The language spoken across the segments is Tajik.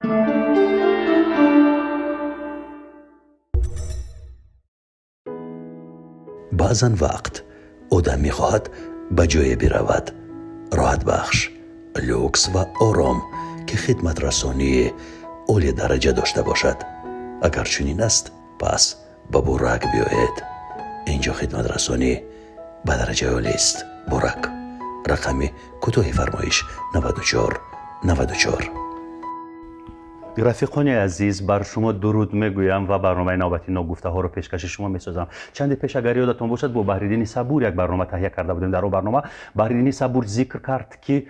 Баъзан вақт одам мехоҳад ба ҷое биравад роҳатбахш, люкс ва ором, ки хидматрасонии олӣ дараҷа дошта бошад. Агар чунин аст, пас ба Бурак биёед. Инҷо хидматрасонӣ ба дараҷаи олист. Бурак. Рақами кӯтоҳи фармоиш 94 94. Рафиқони азиз, бар шумо дуруд мегӯям ва барномаи навбати ногуфтаҳоро пешкаши шумо месозам. Чанде пеш, агар ёдатон бошад, бо Баҳриддини Сабур як барнома таҳия карда будем. Дар он барнома Баҳриддини Сабур зикр кард, ки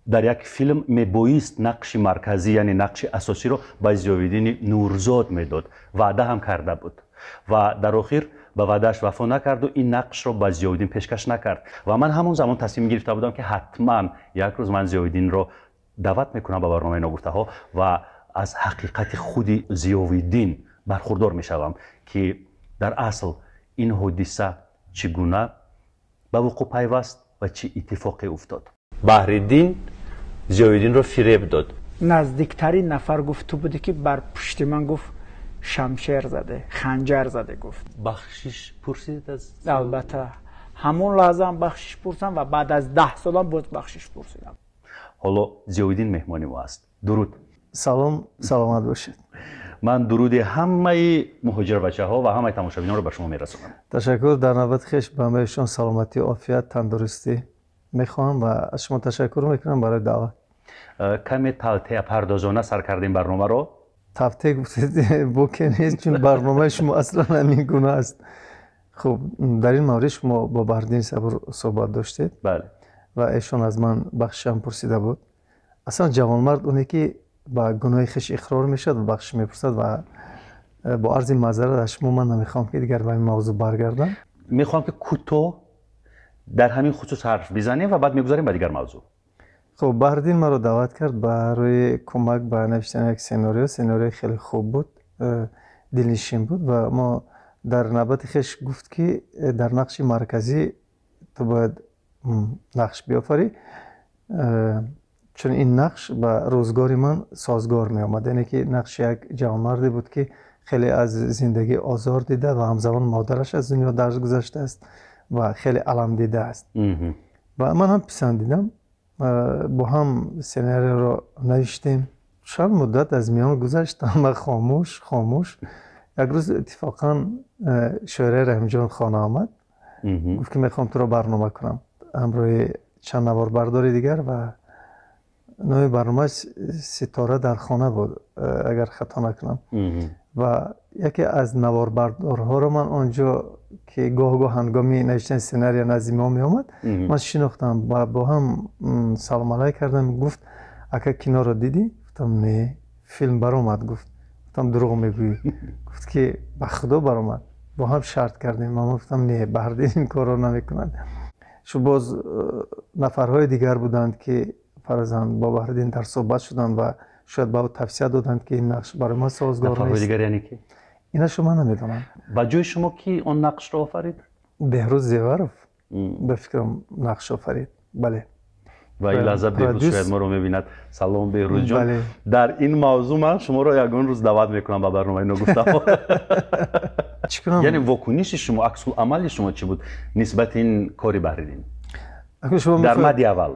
дар як филм мебоист нақши марказӣ, яъне нақши асосиро ба Зиёвиддини Нурзод медод. Ваъда ҳам карда буд ва дар охир ба ваъдааш вафо накарду ин нақшро ба Зиёвиддин пешкаш накард. Ва ман ҳамон замон тасмим гирифта будам, ки ҳатман як рӯз ман Зиёвиддинро даъват мекунам ба барномаи ногуфтаҳо ва аз ҳақиқати худи Зиёвиддин бархурдор мешавам, ки дар асл ин ҳодиса чӣ гуна ба вуқӯъ пайваст ва чӣ иттифоқе уфтод. Баҳриддин Зиёвиддинро фиреб дод. Наздиктарин нафар гуфт, ту будӣ, ки бар пушти ман, гуфт, шамшер заде, ханҷар заде, гуфт. Бахшиш пурсидед аз Албатта, ҳамон лаҳзаам бахшиш пурсам ва баъд аз 10 солам боз бахшиш пурсидам. Ҳоло Зиёвиддин меҳмони мо аст. Дуруд. Салом, саломат бошед. Ман дуруди ҳамаи муҳоҷирбачаҳо ва ҳамаи тамошобинонро ба шумо мерасонам. Ташаккур. Дар навбати хеш ба ҳамаи саломатӣ, офият, тандурустӣ мехоҳам ва аз шумо ташаккур мекунам барои даъват. Каме тавтеапардозона сар кардем барномаро. Тавте гуфтед, боке нест, чун барномаи шумо аслан ҳамин гуна аст. Хуб, дар ин маврид шумо бо Баҳриддини Сабур суҳбат доштед. Бале. Ва эшон аз ман бахшишам пурсида буд. Аслан ҷавонмард оне, ки ба гуноҳи хеш иқрор мешавад ва бахшиш мепурсад. Ва бо арзи маъзарат аз шумо, ман намехоҳам, ки дигар ба ин мавзӯъ баргардам. Мехоҳам, ки кӯтоҳ дар ҳамин хусус ҳарф бизанем ва баъд мегузарем ба дигар мавзӯъ. Хуб, Баҳриддин маро даъват кард барои кӯмак ба навиштани як сценарио. Сценариои хеле хуб буд, дилнишин буд ва мо дар навбати хеш гуфт, ки дар нақши марказӣ ту бояд нақш биёфарӣ, чун ин нақш ба рӯзгори ман созгор меомад, яъне ки нақши як ҷавонмарде буд, ки хеле аз зиндагӣ озор дида ва ҳамзамон модараш аз дунё даргузаштааст ва хеле алам дидааст. Ва ман ҳам писандидам, бо ҳам сценариоро навиштем. Чанд муддат аз миён гузашт, ҳама хомӯш хомӯш. Як рӯз иттифоқан Шоираи Раҳимҷон хона омад, гуфт, ки мехоҳам туро барнома кунам ҳамроҳи чанд наворбардори дигар. Ва номи барномааш «Ситора дар хона» буд, агар хато накунам. Ва яке аз наворбардорҳоро ман он ҷо, ки гоҳ гоҳ ҳангоми навиштани сценария назди мо меомад, ман шинохтам ва бо ҳам салом алайк кардам. Гуфт: «Ака, киноро дидӣ?» Гуфтам: «Не». «Филм баромад», гуфт. Гуфтам: «Дурӯғ мегӯӣ». Гуфт, ки ба худо баромад, бо ҳам шарт кардем. Ман гуфтам: «Не, Баҳриддин ин корро намекунад». Шу боз нафарҳои дигар буданд, ки фарзан бо Баҳриддин дар суҳбат шуданд ва шояд ба ӯ тавсия доданд, ки ин нақш барои ман созгор Нафарҳои нест. дигар яъне ки? Инашо ман намедонам. Ба ҷои шумо ки он нақшро офарид? Беҳрӯз Зеваров, ба фикрам, нақш офарид, бале. Ва ин лаҳза Беҳрӯз шояд моро мебинад. Салом, Беҳрӯзҷон. Дар ин мавзӯъ ман шуморо ягон рӯз даъват мекунам ба барномаи ногуфтаҳо. Чӣ кунам? Яъне вокуниши шумо, аксуламали шумо чӣ буд нисбати ин кори Баҳриддин дар мадди аввал?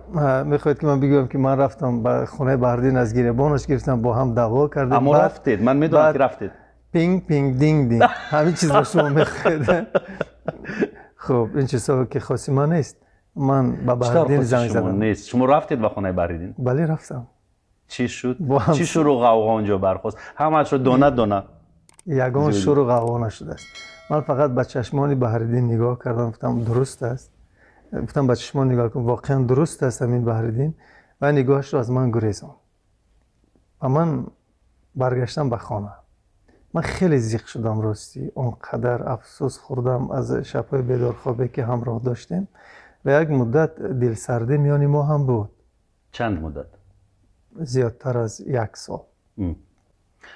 Мехоҳед, ки ман бигӯям, ки ман рафтам ба хонаи Баҳриддин, аз гиребонаш гирифтам, бо ҳам даъво кардем? Аммо рафтед, ман медонам, ки рафтед. Пинг пинг, динг динг, ҳамин чизро шумо мехоҳед. Хуб, ин чизҳо ки хоси ман нест. Ман ба Баҳриддин занг задам. Нест, шумо рафтед ба хонаи Баҳриддин? Бале, рафтам. Чӣ шуд, чӣ шуру ғавғо онҷо бархост? Ҳамаашро дона дона. Ягон шуру ғавғо нашудааст. Ман фақат ба чашмони Баҳриддин нигоҳ кардам, гуфтам: «Дуруст аст». Гуфтам: «Ба чашмон нигоҳ кун, воқеан дуруст аст ҳамин Баҳриддин?» Ва нигоҳашро аз ман гурезонд ва ман баргаштам ба хона. Ман хеле зиқ шудам, ростӣ, он қадар афсӯс хӯрдам аз шабҳои бедорхобе, ки ҳамроҳ доштем, ва як муддат дилсардӣ миёни мо ҳам буд. Чанд муддат? Зиёдтар аз як сол.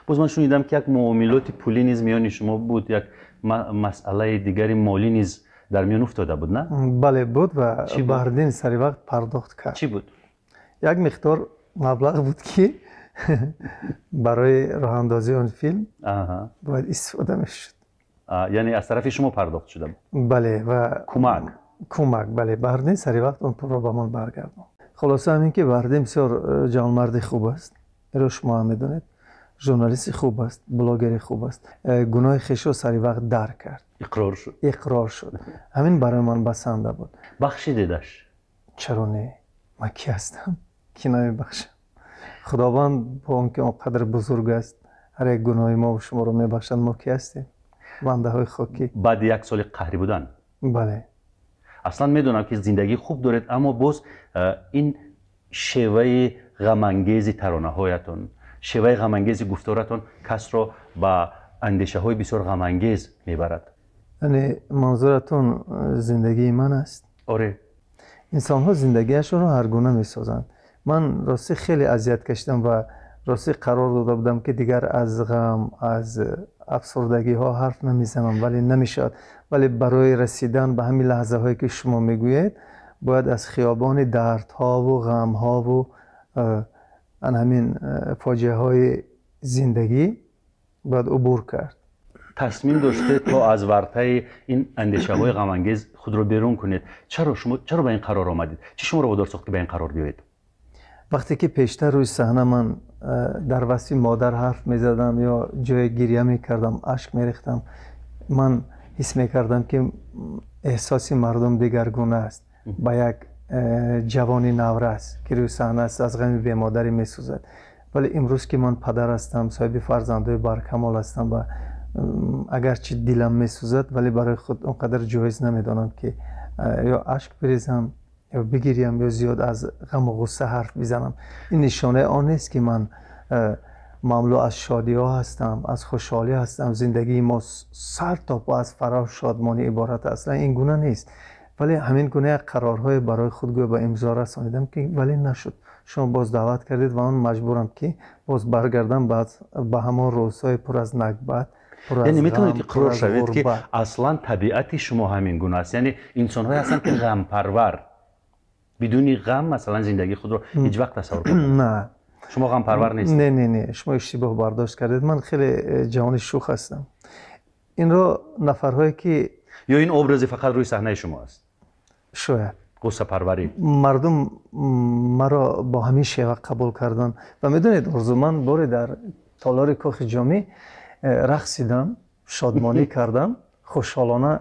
Боз ман шунидам, ки як муомилоти пулӣ низ миёни шумо буд, як масъалаи дигари молӣ низ дар миён уфтода буд, на? Бале, буд ва Баҳриддин сари вақт пардохт кард. Чӣ буд? Як миқдор маблағ буд, ки Барои роҳандозии он филм бояд истифода мешуд. Яъне аз тарафи шумо пардохт шуда буд? Бале, ва кӯмак. Кӯмак, бале. Баҳриддин сари вақт он пулро ба ман баргардонд. Хулоса ҳамин ки Баҳриддин бисёр ҷавонмарди хуб аст. Инро шумо ҳам медонед. Журналисти хуб аст, блогери хуб аст. Гуноҳи хешро сари вақт дарк кард. Иқрор шуд. Иқрор шуд. Ҳамин барои ман басанда буд. Бахшидедаш? Чаро не? Ман кӣ ҳастам ки намебахшам? Худованд бо он ки он қадр бузург аст, ҳар як гуноҳи мо шуморо мебахшад. Мо кӣ ҳастем? Бандаҳои хокӣ. Баъди як соли қаҳрӣ будан? Бале. Аслан медонам ки зиндагии хуб доред, аммо боз ин шеваи ғамангези таронаҳоятон, шеваи ғамангези гуфторатон касро ба андешаҳои бисёр ғамангез мебарад. Яъне манзуратон зиндагии ман аст? Оре. Инсонҳо зиндагиашонро ҳаргуна месозанд. Ман ростӣ хеле азият кашидам ва ростӣ қарор дода будам ки дигар аз ғам, аз афсурдагиҳо ҳарф намезанам, вале намешавад. Вале барои расидан ба ҳамин лаҳзаҳое ки шумо мегӯед, бояд аз хиёбони дардҳову ғамҳову ан ҳамин фоҷиаҳои зиндагӣ бояд убур кард. Тасмим доштед то аз вартаи ин андешаҳои ғамангез худро берун кунед. Чаро шумо, чаро ба ин қарор омадед? Чӣ шуморо водор сохт ки ба ин қарор биёед? Вақте ки пештар рӯи саҳна ман дар васфи модар ҳарф мезадам ё ҷое гиря мекардам, ашк мерехтам, ман ҳис мекардам ки эҳсоси мардум дигаргуна аст. Ба як ҷавони наврас ки рӯи саҳна аст, аз ғами бемодарӣ месӯзад. Вале имрӯз ки ман падар ҳастам, соҳиби фарзандҳои баркамол ҳастам ва агарчи дилам месӯзад, вале барои худ он қадар ҷоиз намедонам ки ё ашк бирезам, ё бигирям, ё зиёд аз ғаму ғусса ҳарф бизанам. Ин нишонаи он нест ки ман мамлӯ аз шодиҳо ҳастам, аз хушҳолӣ ҳастам, зиндагии мо сар то по аз фараҳу шодмонӣ иборат аст. Аслан ин гуна нест. Вале ҳамин гуна як қарорҳое барои худ гӯё ба имзо расонидам ки вале нашуд. Шумо боз даъват кардед ва ман маҷбурам ки боз баргардам ба ҳамон рӯзҳои пур аз нагбат. Яъне метавонед иқрор шавед ки аслан табиати шумо ҳамин гуна аст? Яъне инсонҳое ҳастанд ки ғампарвар, бидуни ғам масалан зиндагии худро ҳеҷ вақт тасаввур карда? На. Шумо ғампарвар нестед? Не, не, не, шумо иштибоҳ бардошт кардед. Ман хеле ҷавони шӯх ҳастам. Инро нафарҳое ки ё ин образи фақат рӯи саҳнаи шумо аст? Шояд. Ғуссапарварӣ. Мардум маро бо ҳамин шева қабул карданд. Ва медонед, Орзу, ман боре дар толори Кохи Ҷомӣ рақсидам, шодмонӣ кардам, хушҳолона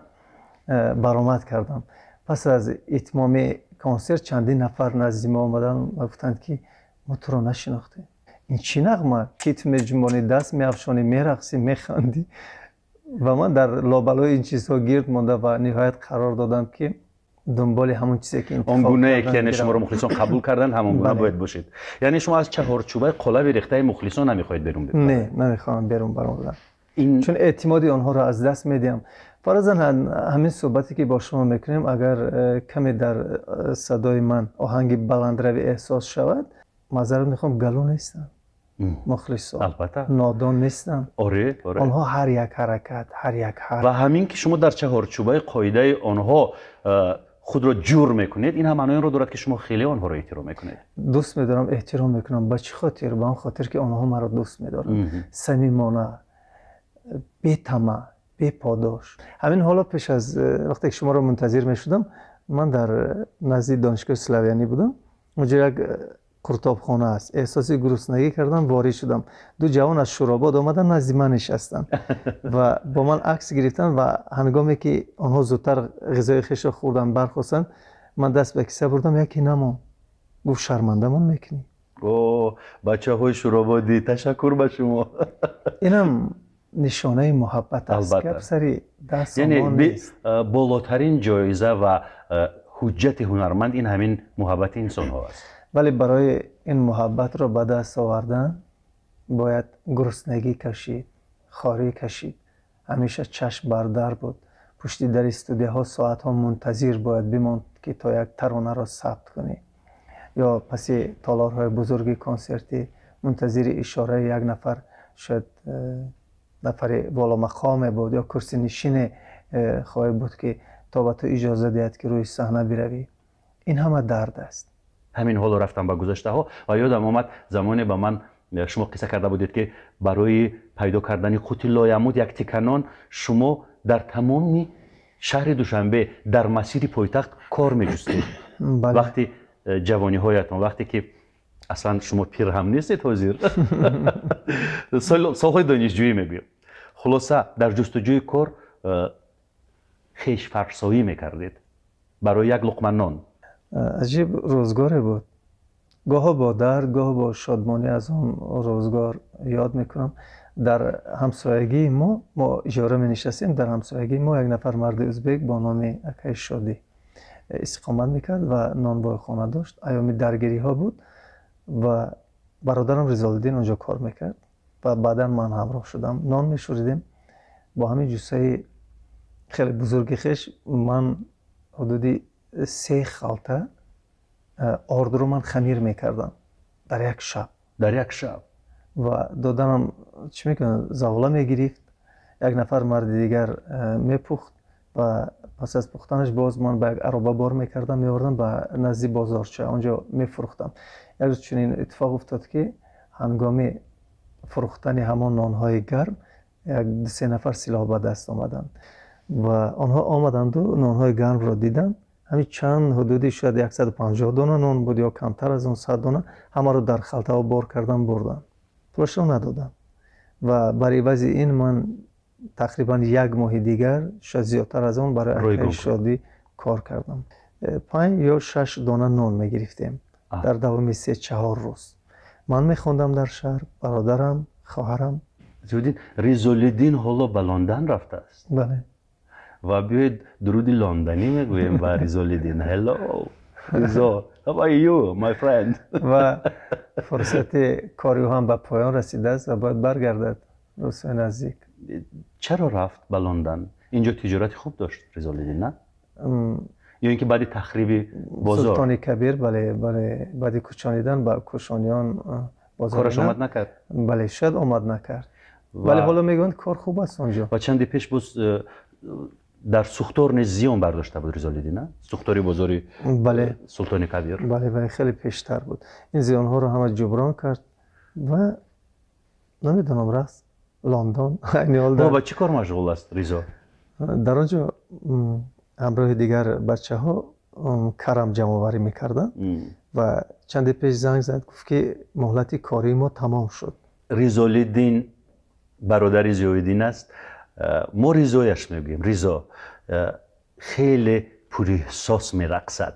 баромад кардам. Пас аз итмоми консерт чандин нафар назди мо омаданд ва гуфтанд ки мо туро нашинохтем. Ин чӣ нағма? Китф меҷунбонӣ, даст меафшонӣ, мерақсӣ, механдӣ. Ва ман дар лобалои ин чизҳо гирд монда ва ниҳоят қарор додам ки дунболи ҳамон чизе ки он гунае ки яъне шуморо мухлисон қабул карданд, ҳамон гуна бояд бошед. Яъне шумо аз чаҳорчӯбаи қолаби рехтаи мухлисон намехоҳед берун бибаред? Не, намехоҳам берун баромадан. Чун эътимоди онҳоро аз даст медиҳам. Фаразан ҳамин суҳбате ки бо шумо мекунем, агар каме дар садои ман оҳанги баландравӣ эҳсос шавад, маъзарат мехоҳам, галу нестам. Мухлисон албатта нодон нестанд. Оре, оре. Онҳо ҳар як ҳаракат, ҳар як ҳарф ва ҳамин ки шумо дар чаҳорчӯбаи қоидаи онҳо худро ҷур мекунед, ин ҳам маънои онро дорад ки шумо хеле онҳоро эҳтиром мекунед. Дӯст медорам, эҳтиром мекунам. Ба чӣ хотир? Ба он хотир ки онҳо маро дӯст медоранд. Самимона, бетамаъ, беподош. Ҳамин ҳоло пеш аз вақте ки шуморо мунтазир мешудам, ман дар назди донишгоҳи славянӣ будам. Онҷо як қуртобхона аст. Эҳсоси гуруснагӣ кардам, ворид шудам. Ду ҷавон аз Шӯробод омаданд, назди ман нишастанд ва бо ман акс гирифтанд ва ҳангоме ки онҳо зудтар ғизои хешро хӯрданд, бархостанд, ман даст ба киса бурдам, яке намонд. Гуфт шармандамон мекунӣ. О, бачаҳои шӯрободӣ, ташаккур ба шумо. Инам нишонаи муҳаббат аст. Гап сари даст яъне болотарин ҷоиза ва ҳуҷҷати ҳунарманд ин ҳамин муҳаббати инсонҳо аст. Вале барои ин муҳаббатро ба даст овардан бояд гуруснагӣ кашид, хорӣ кашид, ҳамеша чашм бар дар буд. Пушти дари студияҳо соатҳо мунтазир бояд бимонд ки то як таронаро сабт кунӣ, ё паси толорҳои бузурги консертӣ мунтазири ишораи як нафар, шояд нафари боломақоме буд ё курсинишине хоҳӣ буд ки то ба ту иҷоза диҳад ки рӯи саҳна биравӣ. Ин ҳама дард аст. Ҳамин ҳоло рафтам ба гузаштаҳо ва ёдам омад замоне ба ман Шумо қисса карда будед, ки барои пайдо кардани қути лоямуд як тика нон шумо дар тамоми шаҳри Душанбе, дар масири пойтахт кор меҷустед. Вақти ҷавониҳоятон, вақте ки аслан шумо пир ҳам нестед ҳозир, солҳои донишҷӯӣ мегӯям. Хулоса, дар ҷустуҷӯи кор хешфарсоӣ мекардед барои як луқма нон. Аҷиб рӯзгоре буд. Гоҳо бо дард, гоҳо бо шодмонӣ аз он рӯзгор ёд мекунам. Дар ҳамсоягии мо, мо иҷора менишастем, дар ҳамсоягии мо як нафар марди ӯзбек бо номи акаи Шодӣ истиқомат мекард ва нонвойхона дошт. Айёми даргириҳо буд ва бародарам Ризолиддин онҷо кор мекард ва баъдан ман ҳамроҳ шудам. Нон мешӯридем. Бо ҳамин ҷуссаи хеле бузурги хеш ман ҳудуди 3 халта ордро ман хамир мекардам дар як шаб. Дар як шаб. Ва доданам чӣ мекунад, завола мегирифт, як нафар марди дигар мепухт ва пас аз пухтанаш боз ман ба як ароба бор мекардам, меовардам ба назди бозорча, онҷо мефурӯхтам. Як рӯз чунин иттифоқ уфтод, ки ҳангоми фурӯхтани ҳамон нонҳои гарм як ду-се нафар силоҳ ба даст омаданд ва онҳо омаданду нонҳои гармро диданд. Ҳамин чанд ҳудуди шояд 150 дона нон буд ё камтар аз он, 100 дона, ҳамаро дар халтаҳо бор кардан бурданд, пулашро надоданд. Ва бар ивази ин ман тақрибан як моҳи дигар, шояд зиёдтар аз он, барои акаи Шодӣ кор кардам. 5 ё 6 дона нон мегирифтем дар давоми 3-4 рӯз. Ман мехондам дар шаҳр, бародарам, хоҳарам. Зиёддин, Ризолиддин ҳоло ба Лондон рафтааст. Бале. Ва биёед дуруди лонданӣ мегӯем ба Ризолиддин. Hello, Ризо, how are you, my friend? Ва фурсати кори ӯ ҳам ба поён расидааст ва бояд баргардад рӯзҳои наздик. Чаро рафт ба Лондон? Инҷо тиҷорати хуб дошт Ризолиддин, на? Ё ин ки баъди тахриби бозор? Султони Кабир, бале, бале, баъди кӯчонидан ба кӯшониён бозор кораш омад накард? Бале, шояд омад накард. Вале ҳоло мегӯянд, кор хуб аст онҷо. Ва чанде пеш боз дар сӯхтор низ зиён бардошта буд Ризолиддин, на? Сӯхтори бозори Султони Кабир. Бале, бале, хеле пештар буд. Ин зиёнҳоро ҳама ҷуброн кард ва намедонам, раст Лондон айни ҳол. Ба чӣ кор машғул аст Ризо? Дар он ҷо ҳамроҳи дигар бачаҳо карам ҷамъоварӣ мекарданд ва чанде пеш занг зад, гуфт, ки муҳлати кории мо тамом шуд. Ризолиддин бародари Зиёиддин аст. Мо Ризояш мегӯем. Ризо хеле пурэҳсос мерақсад,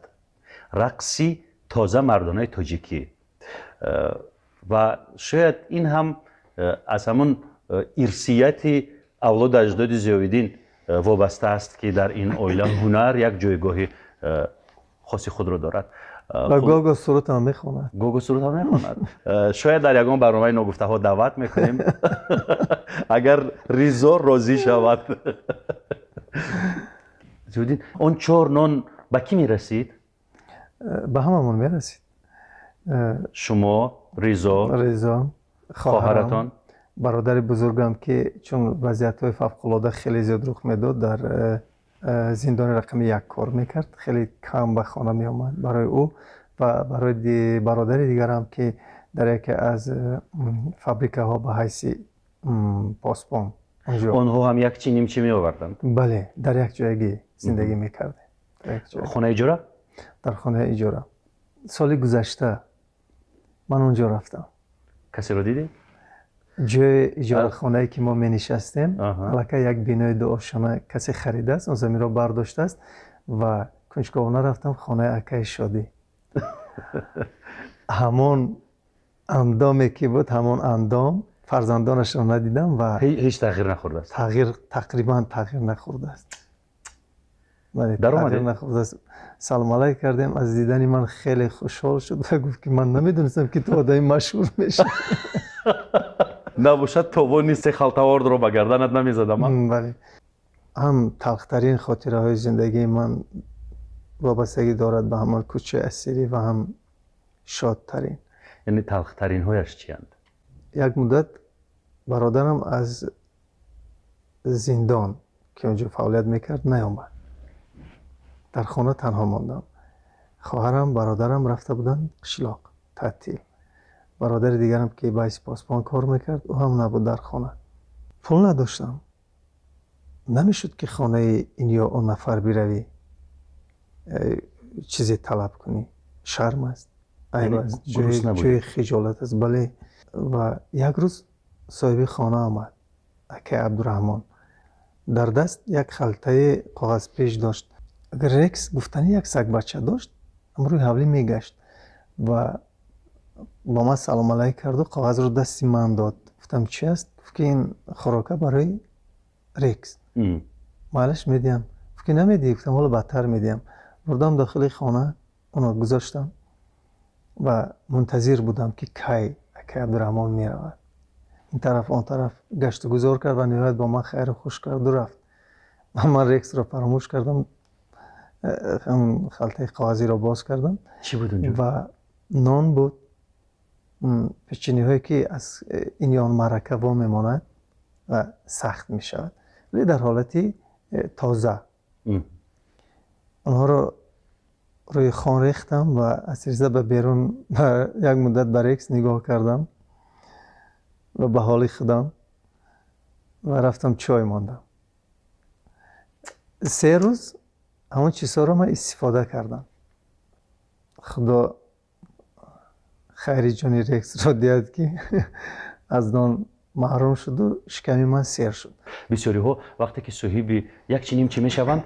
рақси тоза мардонаи тоҷикӣ, ва шояд ин ҳам аз ҳамон ирсияти авлоду аҷдоди Зиёиддин вобаста аст, ки дар ин оила ҳунар як ҷойгоҳи хоси худро дорад. Ва гого суруд ҳам мехонад. Гого суруд ҳам мехонад. Шояд дар ягон барномаи ногуфтаҳо даъват мекунем, агар Ризо розӣ шавад. Зиёддин, он чор нон ба кӣ мерасид? Ба ҳамамон мерасид. Шумо, Ризо, Ризо, хоҳаратон, бародари бузургам, ки чун вазъиятҳои фавқулода хеле зиёд рух медод, дар зиндони рақами 1 кор мекард, хеле кам ба хона меомад, барои ӯ ва барои бародари дигарам, ки дар яке аз фабрикаҳо ба ҳайси посбон. Онҳо ҳам як чи нимчи меоварданд? Бале, дар як ҷоягӣ зиндагӣ мекардем. Хонаи иҷора? Дар хонаи иҷора. Соли гузашта ман онҷо рафтам. Касеро дидед? Ҷои иҷорахонае, ки мо менишастем, аллакай як бинои дуошона касе харидааст, он заминро бардоштааст ва кунҷковона рафтам хонаи акаи Шодӣ. Ҳамон андоме, ки буд, ҳамон андом, фарзандонашро надидам ва ҳеҷ тағйир нахӯрдааст. Тағйир, тақрибан тағйир нахӯрдааст. Бале, тағйир нахӯрдааст. Салом алайк кардем, аз дидани ман хеле хушҳол шуд ва гуфт, ки ман намедонистам, ки ту одами машҳур мешавӣ. Набошад, товони се халтаордро ба гарданат намезадам. Бале, ҳам талхтарин хотираҳои зиндагии ман вобастагӣ дорад ба ҳамон кӯчаи асирӣ ва ҳам шодтарин. Яъне талхтаринҳояш чиянд? Як муддат бародарам аз зиндон, ки онҷо фаъолият мекард, наомад. Дар хона танҳо мондам. Хоҳарам, бародарам рафта буданд қишлоқ таътил. Бародари дигарам ки ба ҳайси посбон кор мекард, ӯ ҳам набуд дар хона. Пул надоштам. Намешуд ки хонаи ин ё он нафар биравӣ, чизе талаб кунӣ. Шарм аст, айб аст, ҷои хиҷолат аст. Бале. Ва як рӯз соҳиби хона омад, акай Абдураҳмон. Дар даст як халтаи коғазпеш дошт. Рекс гуфтани як сагбача дошт, рӯи ҳавлӣ мегашт ва бо ман салом алайк карду коғазро дасти ман дод. Гуфтам чи аст? Гуфт ки ин хӯрока барои Рекс. Майлаш медиҳам. Гуфт ки намедиҳӣ? Гуфтам ҳоло бадтар медиҳам. Бурдам дохили хона, онро гузоштам ва мунтазир будам ки кай акай Абдураҳмон меравад. Ин тараф он тараф гашту гузор кард ва ниҳоят бо ман хайру хуш карду рафт. Ва ман Рексро фаромӯш кардам, халтаи коғазиро боз кардам. Чӣ буд унҷо? Ва нон буд, печениҳое ки аз ин ё он маърака во мемонад ва сахт мешавад, вале дар ҳолати тоза. Онҳоро рӯи хон рехтам ва аз тиреза ба берун як муддат ба Рекс нигоҳ кардам ва ба ҳоли худам ва рафтам чой мондам. 3 рӯз ҳамон чизҳоро ман истифода кардам. Худо хайри ҷони Рексро диҳад ки аз нон маҳрум шуду шиками ман сер шуд. Бисёриҳо вақте ки соҳиби як чи нимчи мешаванд,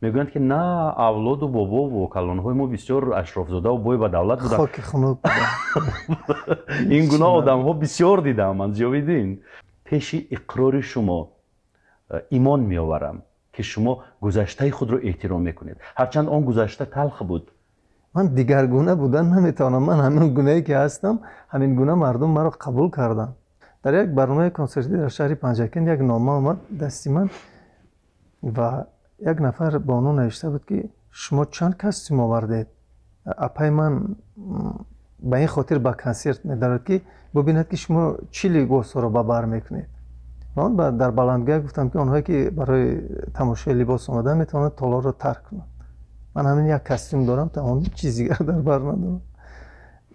мегӯянд ки на авлоду бобову калонҳои мо бисёр ашрофзодаву бой ба давлат буданд. Хоки хунук буданд. Ин гуна одамҳо бисёр дидам ман, Зиёвиддин. Пеши иқрори шумо имон меоварам ки шумо гузаштаи худро эҳтиром мекунед, ҳарчанд он гузашта талх буд. Ман дигаргуна будан наметавонам. Ман ҳамин гунае ки ҳастам, ҳамин гуна мардум маро қабул карданд. Дар як барномаи консертӣ дар шаҳри Панҷакент як нома омад дасти ман ва як нафар бо он навишта буд ки шумо чанд костюм овардед? Апаи ман ба ин хотир ба консерт медарад ки бубинад ки шумо чӣ либосҳоро ба бар мекунед. Ва он дар баландгоҳ гуфтам ки онҳое ки барои тамошои либос омадаанд метавонанд толорро тарк кунанд. Ман ҳамин як костюм дорам, тамоми чиз дигар дар бар надорам.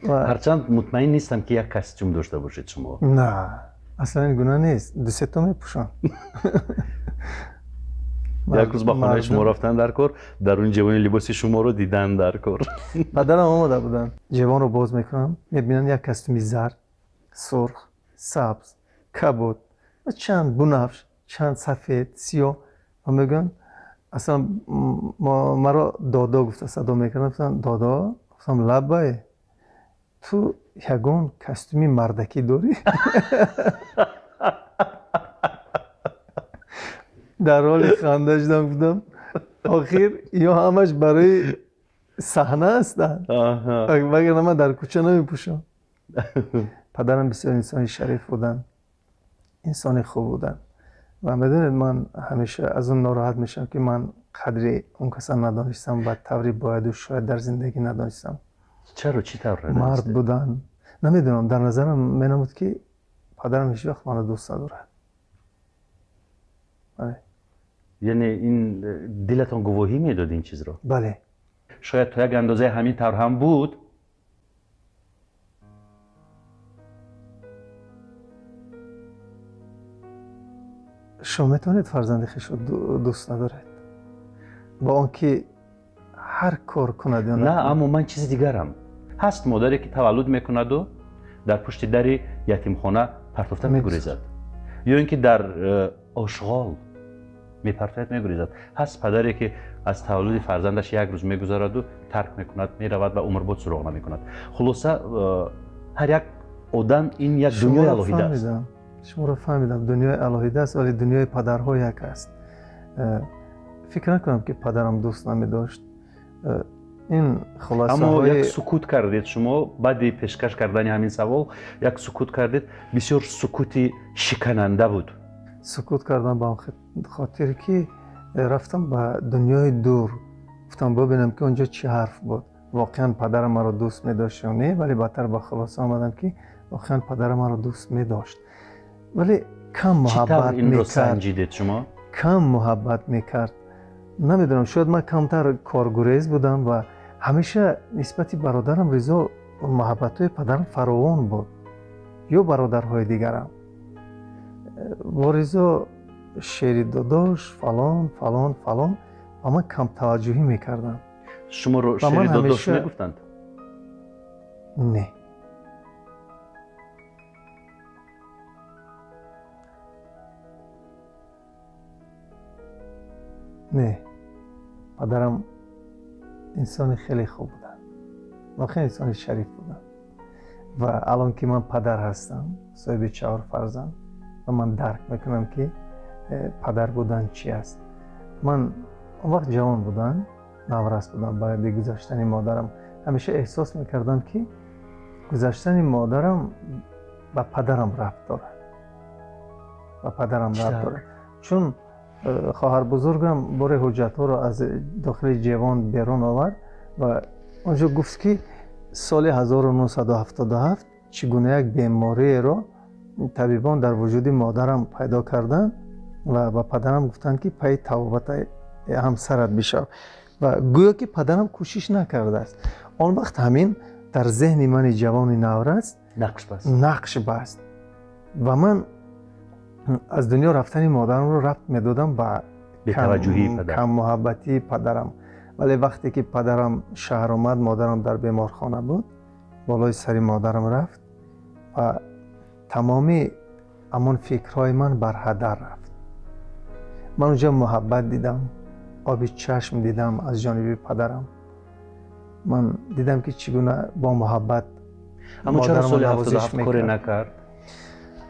Ҳарчанд мутмаин нестам ки як костюм дошта бошед шумо. На, аслан ин гуна нест. Ду сето мепӯшам. Як рӯз ба хонаи шумо рафтан дар кор, дар он ҷевони либоси шуморо дидан дар кор. Падарам омода буданд. Ҷевонро боз мекунам, мебинам як костюми зард, сурх, сабз, кабуд ва чанд бунафш, чанд сафед, сиёҳ ва мегӯянд аслан маро додо гуфта садо мекардам. Гуфтам додо, гуфтам лаббай, ту ягон костюми мардакӣ дорӣ? Дар ҳоли ханда шудам, гуфтам охир ё ҳамаш барои саҳна ҳастанд, вагарна ман дар кӯча намепӯшам. Падарам бисёр инсони шариф буданд, инсони хуб буданд ва медонед ман ҳамеша аз он нороҳат мешавам ки ман қадри он каса надонистам ва таври бояду шояд дар зиндагӣ надонистам. Чаро? Чӣ тавр мард буданд? Намедонам, дар назарам менамуд ки падарам ҳеҷ вақт маро дӯст надорад. Яъне ин дилатон гувоҳӣ медод ин чизро? Бале. Шояд то як андозаи ҳамин тавр ҳам буд. Шумо метавонед фарзанди хешро дӯст надоред бо он ки ҳар кор кунад ё на? Аммо ман чизи дигарам. Ҳаст модаре ки таваллуд мекунаду дар пушти дари ятимхона партофта мегурезад, ё ин ки дар ошғол мепартояд, мегурезад. Ҳаст падаре ки аз таваллуди фарзандаш як рӯз мегузараду тарк мекунад, меравад ва умрбод суроғ намекунад. Хулоса, ҳар як одам ин як дунёи алоҳида аст. Шуморо фаҳмидам, дунёи алоҳида аст, вале дунёи падарҳо як аст. Фикр накунам ки падарам дӯст намедошт. Ин хулосаҳои аммо як сукут кардед шумо баъди пешкаш кардани ҳамин савол, як сукут кардед, бисёр сукути шикананда буд. Сукут кардам ба он хотир ки рафтам ба дунёи дур, гуфтам бибинам ки онҷо чӣ ҳарф буд. Воқеан падарам маро дӯст медошт ё не, вале баъдтар ба хулоса омадам ки воқеан падарам маро дӯст медошт, вале кам муҳаббат мекард. Санҷидед шумо? Кам муҳаббат мекард. Намедонам, шояд ман камтар коргурез будам ва ҳамеша нисбати бародарам Ризо Муҳаббатҳои падарам фаровон буд ё бародарҳои дигарам. Воризо шери додош фалон фалон фалон ба ман камтаваҷҷӯҳӣ мекарданд. Шуморо шери додош мегуфтанд? Не. Не, падарам инсони хеле хуб буданд, воқеан инсони шариф буданд. Ва алон ки ман падар ҳастам, соҳиби 4 фарзанд, ва ман дарк мекунам ки падар будан чи аст. Ман он вақт ҷавон будам, наврас будам. Баъди гузаштани модарам ҳамеша эҳсос мекардам, ки гузаштани модарам ба падарам рабт дорад, ба падарам рабт дорад. Чун хоҳар бузургам боре ҳуҷҷатҳоро аз дохили ҷевон берун овард ва онҷо гуфт, ки соли 1977 чӣ гуна як бемориеро табибон дар вуҷуди модарам пайдо карданд ва ба падарам гуфтанд, ки пайи табобати ҳамсарат бишав. Ва гӯё ки падарам кӯшиш накардааст. Он вақт ҳамин дар зеҳни мани ҷавони наврас нақш баст ва ман аз дунё рафтани модарамро рабт медодам ба каммуҳаббатии падарам. Вале вақте ки падарам шаҳр омад, модарам дар беморхона буд, болои сари модарам рафт ва тамоми ҳамон фикрҳои ман барҳадар рафт. Ман онҷо муҳаббат дидам, оби чашм дидам аз ҷониби падарам. Ман дидам, ки чӣ гуна бо муҳаббат аммо чаро соли 77 коре накард?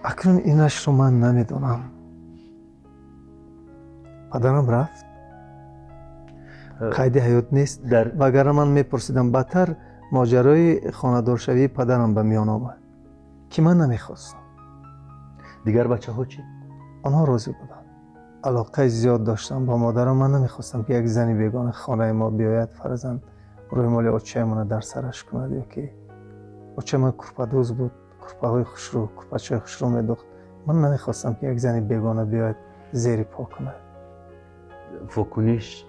Акнун инашро ман намедонам. Падарам рафт, қайди ҳаёт нест. Вагарна ман мепурсидам. Бадтар моҷарои хонадоршавии падарам ба миён омад, ки ман намехостам. Дигар бачаҳо чӣ? Онҳо розӣ буданд. Алоқаи зиёд доштам бо модарам. Ман намехостам, ки як зани бегона хонаи мо биёяд, фарзанд рӯймоли очаямона дар сараш кунад. Ё ки очаи ман курпадӯз буд, курпаҳои хушрӯ, курпачаҳои хушрӯ медӯхт. Ман намехостам, ки як зани бегона биёяд, зери по кунад. Вокуниш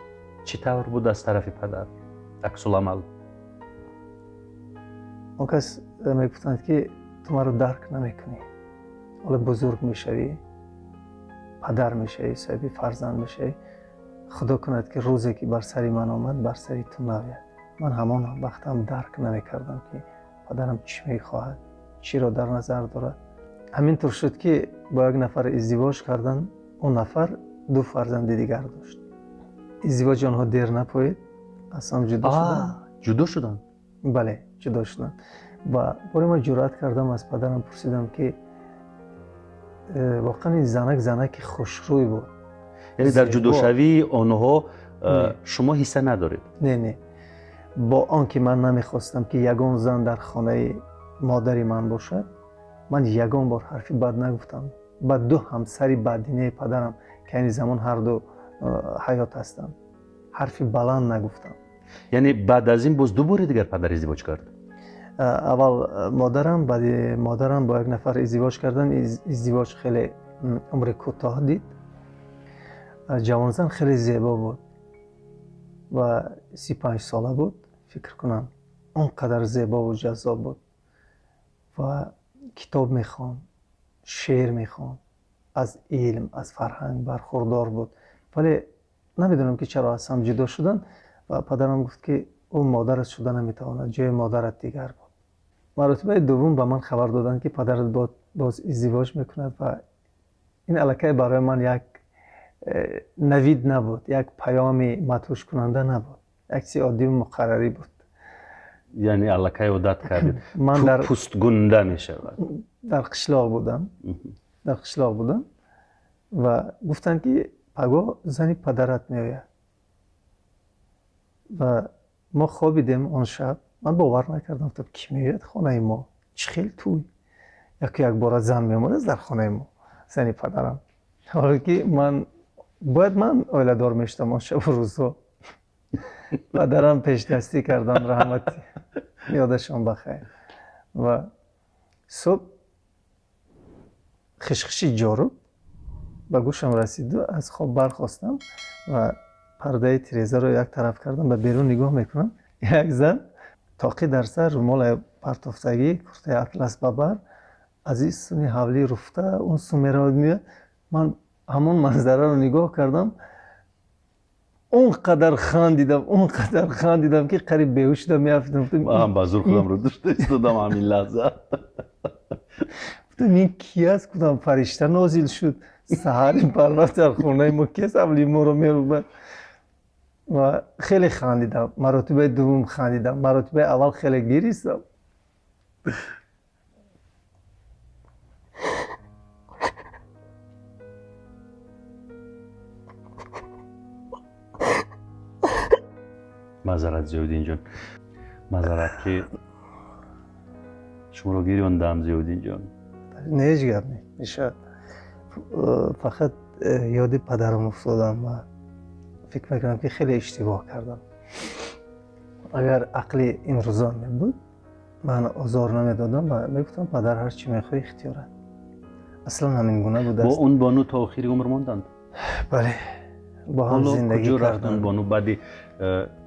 чӣ тавр буд аз тарафи падар? Аксуламал? Он кас мегуфтанд, ки ту маро дарк намекунӣ, ҳоло бузург мешавӣ, падар мешавӣ, соҳиби фарзанд мешавӣ. Худо кунад, ки рӯзе ки бар сари ман омад, бар сари ту наояд. Ман ҳамон вақтам дарк намекардам, ки падарам чӣ мехоҳад, чиро дар назар дорад. Ҳамин тур шуд, ки бо як нафар издивоҷ карданд. Он нафар 2 фарзанди дигар дошт. Издивоҷи онҳо дер напоид, аз ҳам ҷудо шуданд. Ҷудо шуданд? Бале, ҷудо шуданд. Ва боре ман ҷуръат кардам, аз падарам пурсидам, ки воқеан ин занак занаки хушрӯй буд. Яъне дар ҷудошавии онҳо шумо ҳисса надоред? Не, не. Бо он ки ман намехостам, ки ягон зан дар хонаи модари ман бошад, ман ягон бор ҳарфи бад нагуфтам ба 2 ҳамсари баъдинаи падарам, ки айни замон ҳарду ҳаёт ҳастанд, ҳарфи баланд нагуфтам. Яъне баъд аз ин боз 2 бори дигар падар издивоҷ кард? Аввал модарам, баъди модарам бо як нафар издивоҷ кардан. Издивоҷ хеле умри кӯтоҳ дид. Ҷавонзан хеле зебо буд ва 35 сола буд, фикр кунам. Он қадар зебову ҷаззоб буд ва китоб мехонд, шеър мехонд, аз илм, аз фарҳанг бархурдор буд. Вале намедонам, ки чаро аз ҳам ҷудо шуданд ва падарам гуфт, ки ӯ модарат шуда наметавонад, ҷои модарат дигар буд. Маротибаи дуввум ба ман хабар доданд, ки падарат боз издивоҷ мекунад ва ин аллакай барои ман як навид набуд, як паёми мадҳушкунанда набуд, як чизи оддию муқаррарӣ буд. Яъне аллакай одат кардед. Ман дар пӯст гунда мешавад. Дар қишлоқ будам, дар қишлоқ будам ва гуфтанд, ки пагоҳ зани падарат меояд. Ва мо хобидем он шаб. Ман бовар накардам, гуфтам, ки меояд хонаи мо, чӣ хел тӯй, яку якбора зан меомадааст дар хонаи мо, зани падарам. Ҳоло ки ман бояд ман оиладор мешудам он шабу рӯзҳо. Падарам пешдастӣ кардан, раҳмати ёдашон бахайр. Ва субҳ хишхиши ҷоруб ба гӯшам расиду аз хоб бархостам ва пардаи тирезаро як тараф кардам, ба берун нигоҳ мекунам, як зан Тоқӣ дар сар, румол партофтагӣ, куртаи атлас ба бар, аз ин сӯи ҳавлӣ руфта он сӯ меравад, меояд. Ман ҳамон манзараро нигоҳ кардам, он қадар хандидам, он қадар хандидам, ки қариб беҳуш шуда меафтидам. Ман ба зур худамро дошта истодам ҳамин лаҳза. Гуфтам, ин ки аст? Гуфтам, фаришта нозил шуд саҳари барвақт дар хонаи мо, ки аст ҳавлии моро мерубад? Ва хеле хандидам. Маротибаи дуввум хандидам, маротибаи аввал хеле гиристам. Маъзарат, Зиёддинҷон, маъзарат, ки шуморо гирёндам, Зиёддинҷон. Не, ҳеҷ гап не, мешавад. Фақат ёди падарам уфтодам ва фикр мекунам, ки хеле иштибоҳ кардам. Агар ақли имрӯза мебуд, ман озор намедодам ва мегуфтам, падар, ҳар чӣ мехоҳӣ, ихтиёрат. Аслан ҳамин гуна будааст. Бо он бону то охири умр монданд? Бале, бо ҳам зиндагӣ куҷо рафт он кардам. бону баъди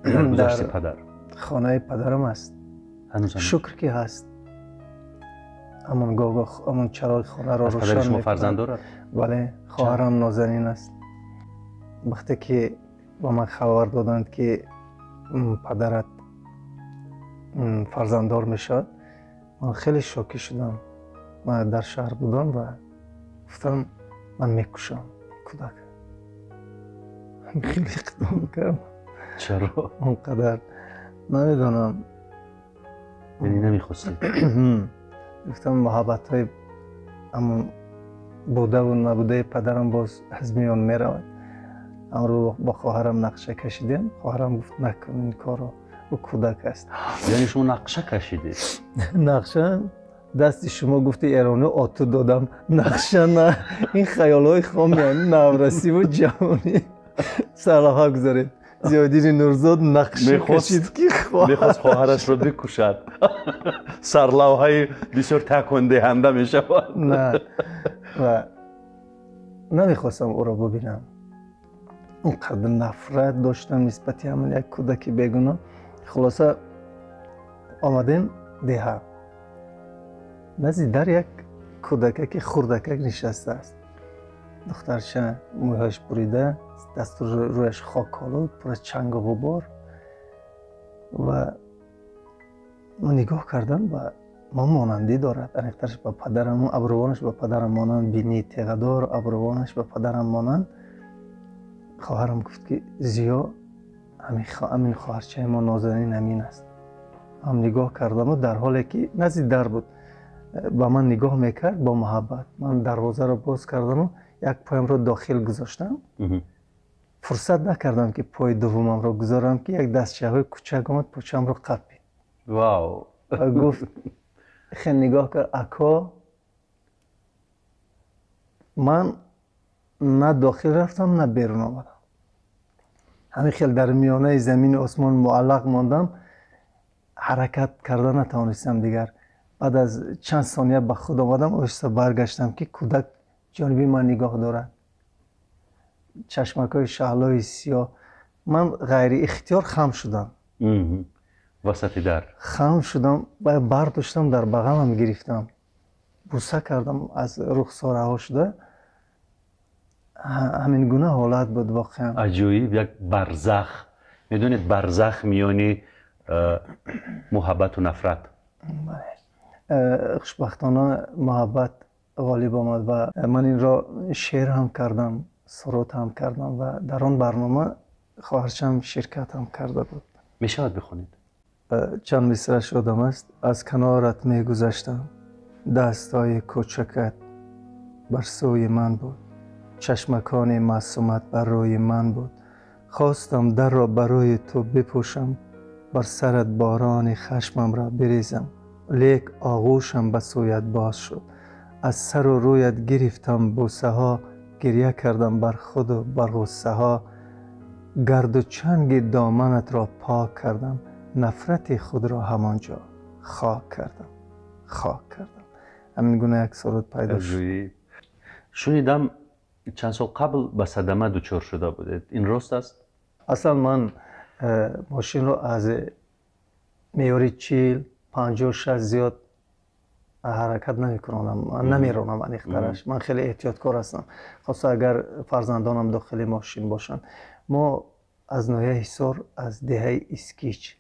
даргузашти падар? Хонаи падарам аст. Ҳанӯз ҳам? Шукр, ки ҳаст. Ҳамон гоҳ-гоҳ ҳамон чароғи хонаро Аз падари рӯшан шумо мекунад. фарзанд дорад? Бале, хоҳарам Нозанин аст. Вақте ки ба ман хабар доданд, ки падарат фарзанддор мешавад, ман хеле шокӣ шудам. Ман дар шаҳр будам ва гуфтам, ман мекушам кӯдак. Хеле иқдом кардам. Чаро? Он қадар намедонам. Яъне намехостед? Гуфтам, муҳаббатҳои ҳамон будаву набудаи падарам боз аз миён меравад. Амро бо хоҳарам нақша кашидем. Хоҳарам гуфт, накун ин корро, ӯ кӯдак аст. Яъне шумо нақша кашидед? Нақша дасти шумо гуфти эронӣ оту додам. Нақша на, ин хаёлҳои хоми наврасиву ҷавонӣ. Сарлавҳа гузоред: Зиёддини Нурзод нақша кашид, ки мехост хоҳарашро бикушад. Сарлавҳаи бисёр такондиҳанда мешавад. На, ва намехостам ӯро бубинам. Он қадар нафрат доштам нисбати ҳамон як кӯдаки бегуноҳ. Хулоса, омадем деҳа. Назди дар як кӯдакаки хурдакак нишастааст. Духтарча, мӯйҳояш бурида, дасту рӯяш хоколуд, пур аз чангу ғубор. Ва ман нигоҳ кардам, ба ман монандӣ дорад, аниқтараш ба падарам. Абрувонаш ба падарам монанд, бинии теғадор, абрувонаш ба падарам монанд. Хоҳарам гуфт, ки Зиё, ҳамин хоҳарчаи мо Нозанин ҳамин аст. Ҳам нигоҳ кардаму дар ҳоле ки назди дар буд, ба ман нигоҳ мекард бо муҳаббат. Ман дарвозаро боз кардаму як поямро дохил гузоштам. Фурсат накардам, ки пои дуввумамро гузорам, ки як дастчаҳои кӯчак омад, почаамро қапид. Вау! Ва гуфт, хел нигоҳ кард, ако. Ман на дохил рафтам, на берун омадам. Ҳамин хел дар миёнаи замини осмон муаллақ мондам, ҳаракат карда натавонистам дигар. Баъд аз чанд сония ба худ омадам, оҳиста баргаштам, ки кӯдак ҷониби ман нигоҳ дорад, чашмакҳои шаҳлои сиёҳ. Ман ғайриихтиёр хам шудам. Васати дар хам шудам, бардоштам, дар бағалам гирифтам, буса кардам, аз рухсораҳо шуда. Ҳамин гуна ҳолат буд воқеан. Аҷоиб, як барзах, медонед, барзах миёни муҳаббату нафрат. Хушбахтона муҳаббат ғолиб омад ва ман инро шеър ҳам кардам, суруд ҳам кардам ва дар он барнома хоҳарчам ширкат ҳам карда буд. Мешавад бихонед? Чанд мисраш ёдам аст. Аз канорат мегузаштам, дастҳои кӯчакат бар сӯи ман буд, чашмакони маъсумат бар рӯи ман буд. Хостам дарро барои ту бипӯшам, бар сарат борони хашмамро бирезам, лек оғӯшам ба сӯят боз шуд. Аз сару рӯят гирифтам бӯсаҳо, гирья кардам бар худу бар ғуссаҳо. Гарду чанги доманатро пок кардам, нафрати худро ҳамон ҷо хок кардам, хок кардам. Ҳамин гуна як суруд пайдо шуд. Шунидам, чанд сол қабл ба садама дучор шуда будед, ин рост аст? Аслан ман мошинро аз Меъёри 40, 50, 60 зиёд ҳаракат намекунам, намеронам аниқтараш. Ман хеле эҳтиёткор ҳастам, хоса агар фарзандонам дохили мошин бошанд. Мо аз ноҳияи Ҳисор, аз деҳаи Искич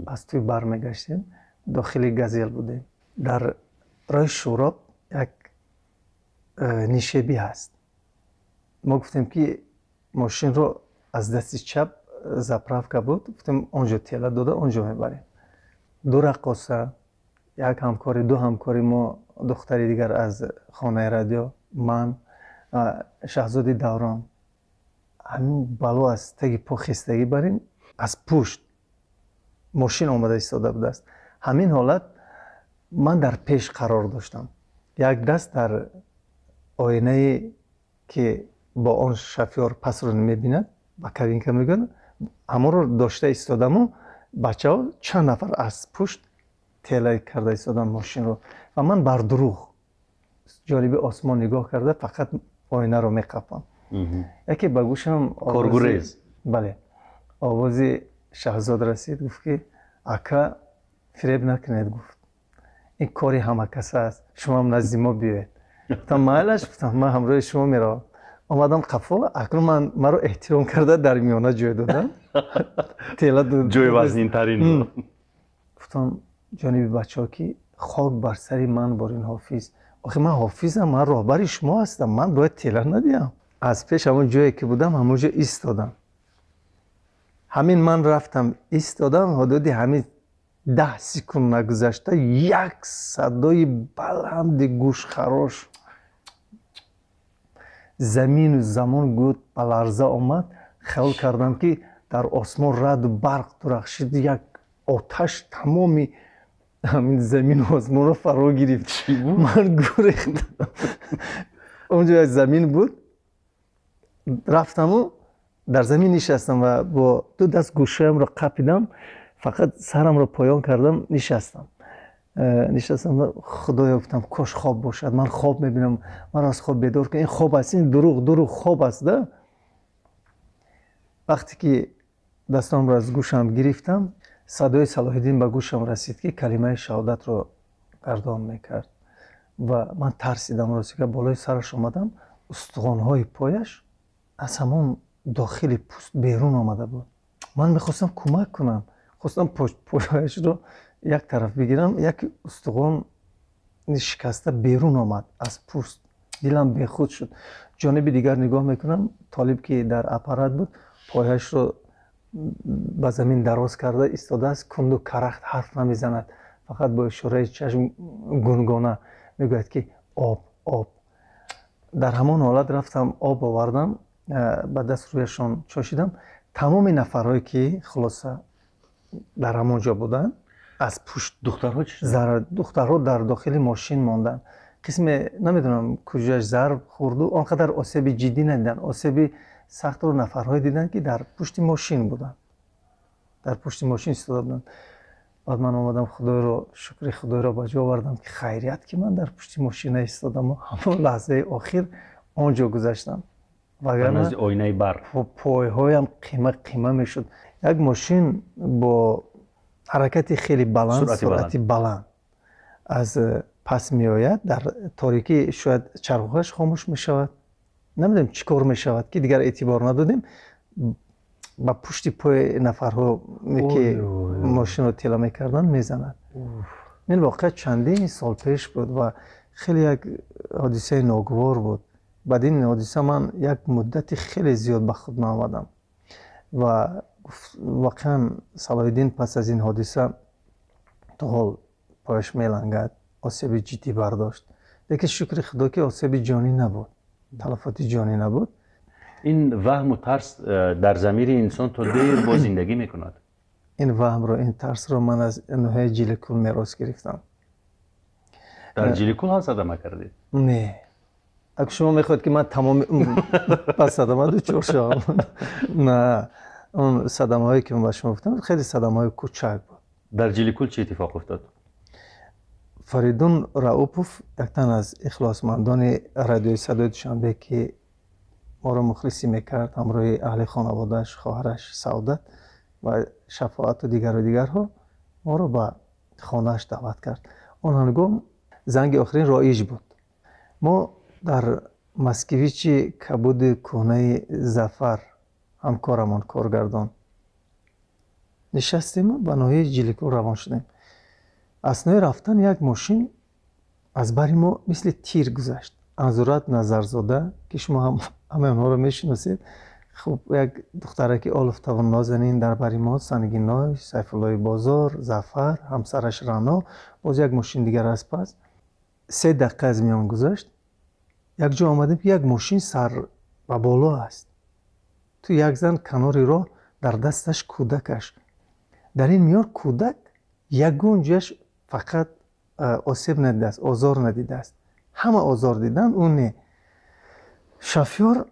аз тӯй бармегаштем, дохили газел будем. Дар роҳи Шӯроб як нишебӣ ҳаст. Мо гуфтем, ки мошинро аз дасти чап заправка буд, гуфтем, он ҷо тела дода, он ҷо мебарем. Ду раққоса, як ҳамкори, ду ҳамкори мо, духтари дигар аз хонаи радио, ман, Шаҳзоди Даврон. Ҳамин бало аз таги по хестагӣ барин, аз пушт мошин омада истода будааст. Ҳамин ҳолат ман дар пеш қарор доштам, як даст дар оинае, ки бо он шофёр пасро мебинад, ба кабинка мегӯяд, ҳамонро дошта истодаму бачаҳо чанд нафар аз пушт тела карда истодам мошинро ва ман бар дурӯғ ҷониби осмон нигоҳ карда, фақат оинаро меқапам. Яке ба гӯшам Коргурез. Бале, овози Шаҳзод расид, гуфт, ки ака, фиреб накунед, гуфт, ин кори ҳамакаса аст, шумоам назди мо биёед. Гуфтам, майлаш, гуфтам, ман ҳамроҳи шумо меравам. Омадам қафо, акнун ман маро эҳтиром карда, дар миёна ҷой додам. Тела. Ҷои вазнинтарин. Гуфтам ҷониби бачаҳо, ки хок бар сари ман борин, ҳофиз, охи ман ҳофизам, ман роҳбари шумо ҳастам, ман бояд тела надиҳам. Аз пеш ҳамон ҷое ки будам, ҳамон ҷо истодам. Ҳамин ман рафтам истодам, ҳудуди ҳамин 10 секунд нагузашта, як садои баланди гӯшхарош, замину замон гӯд ба ларза омад. Хаёл кардам, ки дар осмон раъду барқ дурахшид, як оташ тамоми ҳамин замину осмонро фаро гирифт. Ман гурехтам, онҷо як замин буд, рафтаму дар замин нишастам ва бо ду даст гӯшаямро қапидам, фақат сарамро поён кардам, нишастам. Нишастам, худоё, гуфтам, кош хоб бошад, ман хоб мебинам, маро аз хоб бедор кун, ин хоб аст, ин дурӯғ, дурӯғ, хоб аст да. Вақте ки дастонро аз гӯшам гирифтам, садои Салоҳиддин ба гӯшам расид, ки калимаи шаҳодатро гардон мекард, ва ман тарсидам. Ростига, болои сараш омадам, устухонҳои пояш аз ҳамон дохили пӯст берун омада буд. Ман мехостам кӯмак кунам, хостам пояшро як тараф бигирам, як устухон шикаста берун омад аз пӯст. Дилам бехуд шуд. Ҷониби дигар нигоҳ мекунам, Толиб, ки дар аппарат буд, пояшро ба замин дароз карда истодааст, кунду карахт ҳарф намезанад, фақат бо ишораи чашм гунгона мегӯяд, ки об, об. Дар ҳамон ҳолат рафтам, об овардам, ба даст рӯяшон чошидам. Тамоми нафарҳое, ки хулоса дар ҳамон ҷо буданд, аз пушт Духтарҳо чӣ? Духтарҳо дар дохили мошин монданд. Қисме намедонам куҷояш зарб хӯрду, он қадар осеби ҷиддӣ надиданд. Осеби сахтро нафарҳое диданд, ки дар пушти мошин буданд, дар пушти мошин истода буданд. Баъд ман омадам, худойро шукри худойро ба ҷо овардам, ки хайрият, ки ман дар пушти мошина истодаму ҳамон лаҳзаи охир он ҷо гузаштам. Вагарна оинаи барқ. Пойҳоям қима қима мешуд. Як мошин бо ҳаракати хеле баланд, суръати баланд аз пас меояд. Дар торикӣ шояд чарғоҳаш хомӯш мешавад, намедонем чӣ кор мешавад, ки дигар эътибор надодем, ба пушти пои нафарҳо, ки мошинро тела мекарданд, мезанад. Ин воқеа чандин сол пеш буд ва хеле як ҳодисаи ногувор буд. Баъд ин ҳодиса ман як муддати хеле зиёд ба худ наомадам ва воқеан Салоҳиддин пас аз ин ҳодиса то ҳол пояш мелангад, осеби ҷиддӣ бардошт, лекин шукри худо, ки осеби ҷонӣ набуд, талафоти ҷонӣ набуд. Ин ваҳму тарс дар замири инсон то дер боз зиндагӣ мекунад. Ин ваҳмро, ин тарсро ман аз ноҳияи Ҷиликул мерос гирифтам. Дар Ҷиликул ҳам садама кардед? Не, агар шумо мехоҳед, ки ман тамоми умр ба садама дучор шавам, на. Он садамаҳое, ки ман ба шумо гуфтам, хеле садамаҳои кӯчак буд. Дар Ҷиликул чӣ иттифоқ уфтод? Фаридун Раупов, як тан аз ихлосмандони радиои Садои Душанбе, ки моро мухлисӣ мекард, ҳамроҳи аҳли хонаводааш, хоҳараш Саодат ва Шафоату дигару дигарҳо. Моро ба хонааш даъват кард. Он ҳангом занги охирин роиҷ буд. Мо дар Москвичи кабуди кӯҳнаи Зафар, ҳамкорамон коргардон, нишастему ба ноҳияи Ҷиликӯл равон шудем. Аснои рафтан як мошин аз бари мо мисли тир гузашт. Анзурат Назарзода, ки шумо ҳамаи онҳоро мешиносед, хуб, як духтараки олуфтаву нозанин дар бари мо, Сангиной, Сайфуллои Бозор, Зафар, ҳамсараш Рано, боз як мошин дигар аз пас. 3 дақиқа аз миён гузашт. Як ҷо омадем, ки як мошин сар ба боло аст. Ту як зан канори роҳ, дар дасташ кӯдакаш. Дар ин миён кӯдак ягон ҷояш фақат осеб надидааст, озор надидааст. Ҳама озор диданд, ӯ не. Шофёр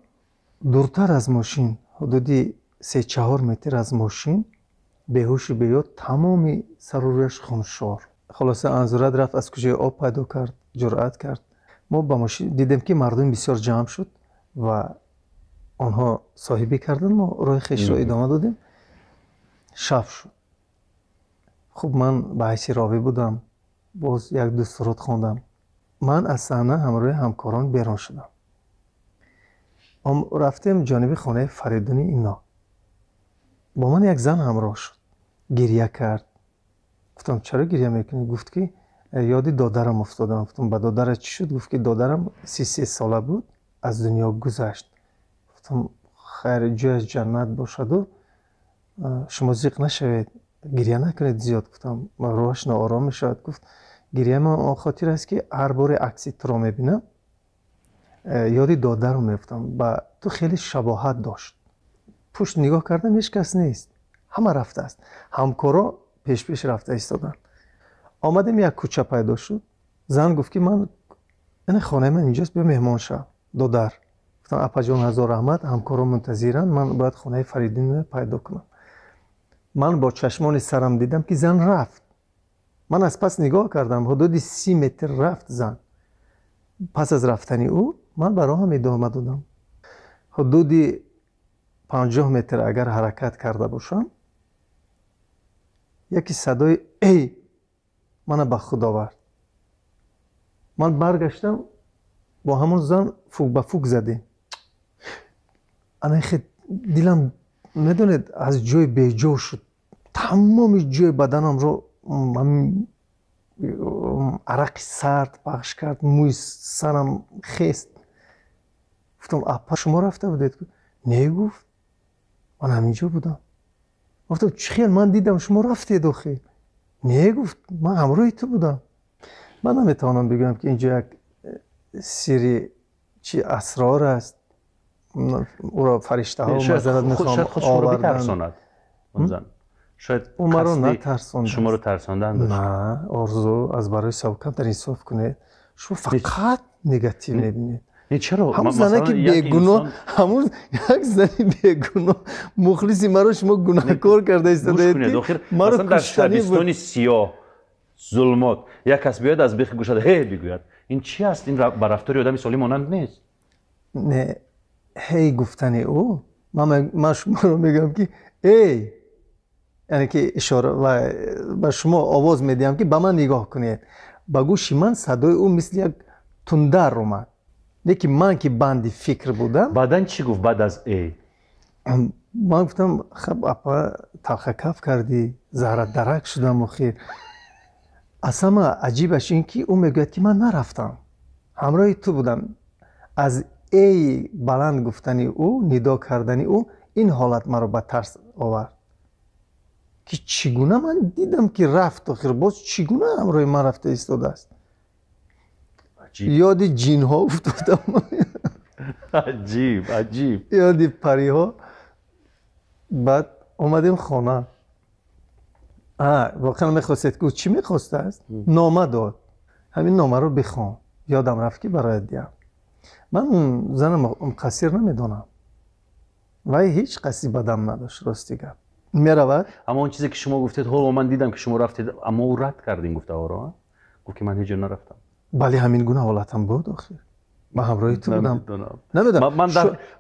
дуртар аз мошин, ҳудуди 3-4 метр аз мошин, беҳушу беёд, тамоми сару рӯяш хуншор. Хулоса, Анзурат рафт, аз куҷои об пайдо кард, ҷуръат кард. Мо ба мошин дидем, ки мардум бисёр ҷамъ шуд ва онҳо соҳибӣ карданд. Мо роҳи хешро идома додем. Шаб шуд. Хуб, ман ба ҳайси ровӣ будам, боз як-ду суруд хондам. Ман аз саҳна ҳамроҳи ҳамкорон берун шудам. Рафтем ҷониби хонаи Фаридуни Ино. Бо ман як зан ҳамроҳ шуд, гирья кард. Гуфтам, чаро гирья мекунӣ? Гуфт, ки ёди додарам уфтодам. Гуфтам, ба додарат чӣ шуд? Гуфт, ки додарам 33 сола буд, аз дунё гузашт. Гуфтам, хайр, ҷояш ҷаннат бошаду шумо зиқ нашавед, гирья накунед зиёд. Гуфтам, рӯҳаш ноором мешавад. Гуфт, гирьяи ман он хотир аст, ки ҳар боре акси туро мебинам, ёди додарро меафтам, ба ту хеле шабоҳат дошт. Пушт нигоҳ кардам, ҳеҷ кас нест, ҳама рафтааст. Ҳамкоро пешпеш рафта истоданд. Омадем, як кӯча пайдо шуд. Зан гуфт, ки ман ина хонаи ман инҷост, биё меҳмон шав, додар. Гуфтам, апаҷон, ҳазор раҳмат, ҳамкоро мунтазиранд, ман бояд хонаи Фаридунро пайдо кунам. Ман бо чашмони сарам дидам, ки зан рафт. Ман аз пас нигоҳ кардам, ҳудуди 30 метр рафт зан. Пас аз рафтани ӯ ман ба роҳам идома додам. Ҳудуди 50 метр агар ҳаракат карда бошам, яке садои эй мана ба худ овард. Ман баргаштам, бо ҳамон зан фук ба фук задем. Ана хе дилам, медонед, аз ҷои беҷо шуд. Тамоми ҷои баданамро арақи сард пахш кард, мӯи сарам хест. Гуфтам, апа, шумо рафта будед? Не, гуфт, ман ҳаминҷо будам. Гуфтам, чӣ хел, ман дидам шумо рафтед охир. Не, гуфт, ман ҳамроҳи ту будам. Ман наметавонам бигӯям, ки инҷо як сирри чи асрор аст. Ӯро фариштаҳо мазарат мехоҳам овардан. Шояд ӯ маро натарсонд. Шуморо тарсондан дошт? На, Орзу, аз барои сабаб дар инсоф кунед. Шумо фақат негатив мебинед. Не, чаро? Ҳамун занаки бегуноҳ, ҳамун як зани бегуноҳ, мухлиси маро шумо гунаҳкор карда истодаед, ки маро дар шабистони сиёҳ, зулмот, як кас биёяд, аз бехи гӯшад ҳе бигӯяд. Ин чи аст? Ин ба рафтори одами солим монанд нест. Не, ҳей гуфтани ӯ, ман шуморо мегӯям, ки эй, яъне ки ишора ва ба шумо овоз медиҳам, ки ба ман нигоҳ кунед. Ба гӯши ман садои ӯ мисли як тундар омад. Лекин ман ки банди фикр будам. Баъдан чӣ гуфт баъд аз эй? Ман гуфтам, хаб, апа, талхакаф кардӣ, заҳрадарак шудам охир. Аз ҳама аҷибаш ин, ки ӯ мегӯяд, ки ман нарафтам, ҳамроҳи ту будам. Аз эй баланд гуфтани ӯ, нидо кардани ӯ, ин ҳолат маро ба тарс овард, ки чӣ гуна ман дидам, ки рафт, охир боз чӣ гуна ҳамроҳи ман рафта истодааст. Ёди ҷинҳо уфтодам. Аҷиб, аҷиб. Ёди париҳо. Баъд омадем хона. Воқеан мехостед, ки ӯ чӣ мехостааст? Нома дод, ҳамин номаро бихон, ёдам рафт, ки бароят диҳам. Ман зана муқассир намедонам, вай ҳеҷ қасди бадам надошт, рости гап меравад. Аммо он чизе, ки шумо гуфтед, ҳоло ман дидам, ки шумо рафтед, аммо ӯ рад кард ин гуфтаҳоро, гуфт, ки ман ҳеҷ ҷо нарафтам. Бале, ҳамин гуна ҳолатам буд охир. Ман ҳамроҳи ту будам. Намедонам,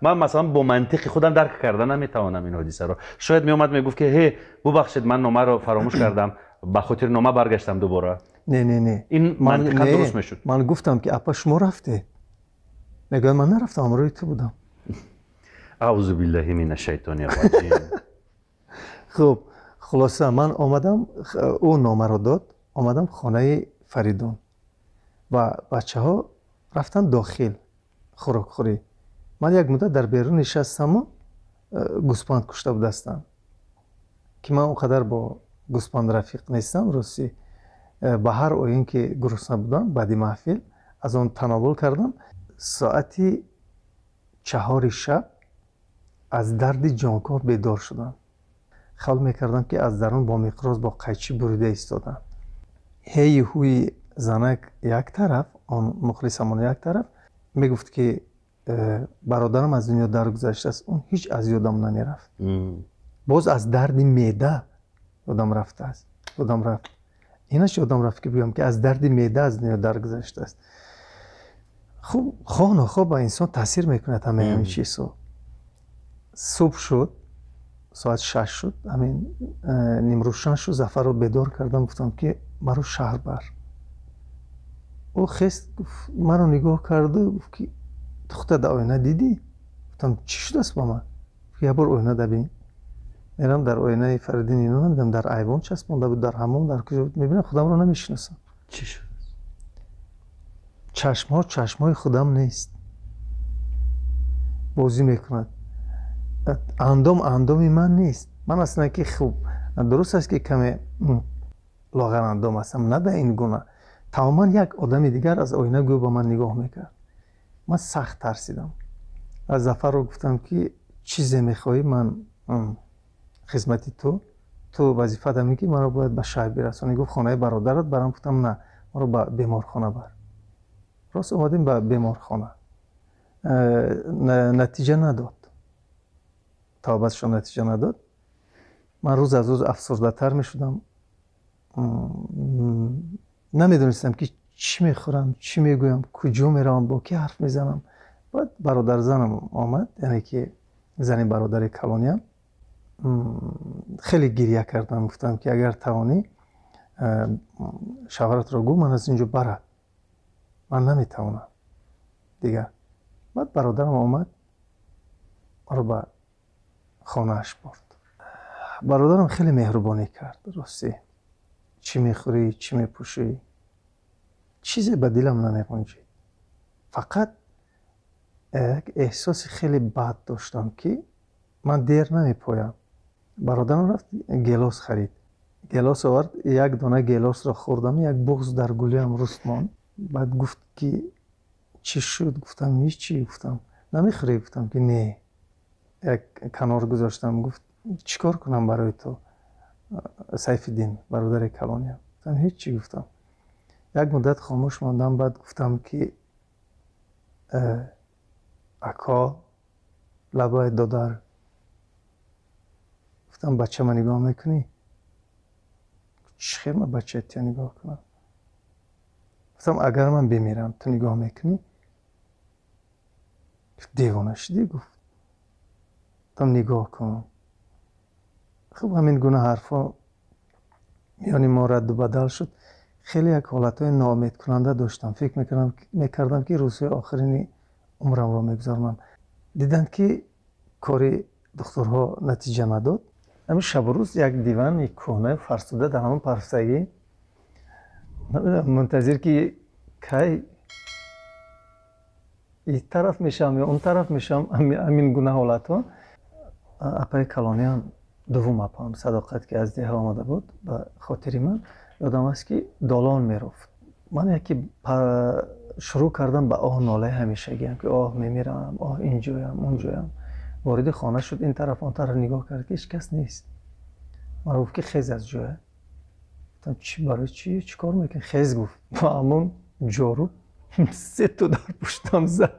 ман масалан бо мантиқи худам дарк карда наметавонам ин ҳодисаро. Шояд меомад, мегуфт, ки ҳе, бубахшед, ман номаро фаромӯш кардам. ба хотири нома баргаштам дубора. Не, не, не. Ин мантиқан дуруст мешуд. Ман гуфтам, ки апа, шумо рафте. Мегӯяд, ман нарафтам, ҳамроҳи ту будам. Аъузу биллаҳи мина шайтони раҷим. Хуб, хулоса, ман омадам, ӯ номаро дод, омадам хонаи Фаридун ва бачаҳо рафтанд дохил хӯрокхӯрӣ. Ман як муддат дар берун нишастаму гӯспанд кушта будастам, ки ман он қадар бо гӯспанд рафиқ нестам, ростӣ. Ба ҳар оин ки гурусна будам, баъди маҳфил аз он тановул кардам. Соати 4 шаб аз дарди ҷонкор бедор шудам. Хаёл мекардам, ки аз дарун бо миқроз, бо қайчӣ бурида истоданд. Ҳеи ҳуи занак як тараф, он мухлисамон як тараф, мегуфт, ки бародарам аз дунё даргузаштааст, он ҳеҷ аз ёдам намерафт. Боз аз дарди меъда ёдам рафтааст, ёдам рафт. Инаш ёдам рафт, ки бигӯям, ки аз дарди меъда аз дунё даргузаштааст. Хуб, хоҳ нохоҳ ба инсон таъсир мекунад ҳамаи ҳамин чизҳо. Субҳ шуд, соат 6 шуд, ҳамин нимрӯшан шуд, Зафарро бедор кардам, гуфтам, ки маро шаҳр бар. Ӯ хест, маро нигоҳ карду гуфт, ки ту худта дар оина дидӣ? Гуфтам, чӣ шудааст бо ман? Як бор оина дабин. Мерам, дар оинаи Фаридин ино намедонам, дар айвон часпонда буд, дар ҳаммом, дар куҷо буд, мебинам, худамро намешиносам. Чӣ шуд? Чашмҳо чашмҳои худам нест, бозӣ мекунад. Андом андоми ман нест. Ман аслан ки хуб, дуруст аст, ки каме лоғарандом ҳастам, на ба ин гуна. Тамоман як одами дигар аз оина гӯё ба ман нигоҳ мекард. Ман сахт тарсидам. Аз Зафарро гуфтам, ки чизе мехоҳӣ, ман хизмати ту, ту вазифат ҳамин, ки маро бояд ба шаҳр бирасонӣ. Гуфт, хонаи бародарат барам? Гуфтам, на, маро ба беморхона бар. Рост омадем ба беморхона. Натиҷа надод, табобатшон натиҷа надод. Ман рӯз аз рӯз афсурдатар мешудам. Намедонистам, ки чӣ мехӯрам, чӣ мегӯям, куҷо меравам, бо кӣ ҳарф мезанам. Баъд бародарзанам омад, яъне ки зани бародари калониям. Хеле гирья кардам, гуфтам, ки агар тавонӣ, шавҳаратро гӯ, ман аз ин ҷо барад, ман наметавонам дигар. Баъд бародарам омад, маро ба хонааш бурд. Бародарам хеле меҳрубонӣ кард, ростӣ. Чӣ мехӯрӣ, чӣ мепӯшӣ, чизе ба дилам намеғунҷид. Фақат як эҳсоси хеле бад доштам, ки ман дер намепоям. Бародарам рафт, гелос харид, гелос овард. Як дона гелосро хӯрдам, як буғз дар гулӯям руст монд. Баъд гуфт, ки чӣ шуд? Гуфтам, ҳечи. Гуфтам, намехӯрӣ? Гуфтам, ки не. Як канор гузоштам. Гуфт, чӣ кор кунам барои ту? Сайфиддин, бародари калониям. Гуфтам, ҳечи. Гуфтам, як муддат хомӯш мондам. Баъд гуфтам, ки ако, лабай додар. Гуфтам, бачама нигоҳ мекунӣ? Чӣ хел ман бачаи тия нигоҳ кунам? Гуфтам, агар ман бимирам, ту нигоҳ мекунӣ? Девона шудӣ? Гуфт. Гуфтам, нигоҳ кун. Хуб, ҳамин гуна ҳарфҳо миёни мо радду бадал шуд. Хеле як ҳолатҳои ноумедкунанда доштам. Фикр мекардам, ки рӯзҳои охирини умрамро мегузаронам. Диданд, ки кори духтурҳо натиҷа надод. Ҳамин шабу рӯз як дивани кӯҳнаи фарсуда, дар ҳамон парстагӣ, мунтазир, ки кай ин тараф мешавам ё он тараф мешавам. Ҳамин гуна ҳолатҳо. Апаи калониам, дуввум апаам Садоқат, ки аз деҳа омада буд, ба хотири ман, ёдам аст, ки долон мерофт. Ман яке шурӯъ кардам ба оҳ нолаи ҳамешагиам, ки оҳ, мемирам, оҳ, инҷоям, онҷоям. Вориди хона шуд, ин тараф, он тараф нигоҳ кард, ки ҳеҷ кас нест. Маро гуфт, ки хез аз ҷоя. Гуфтам, чӣ, барои чӣ, чӣ кор мекунӣ? Хез, гуфт. Ба ҳамон ҷоруб сето дар пуштам зад.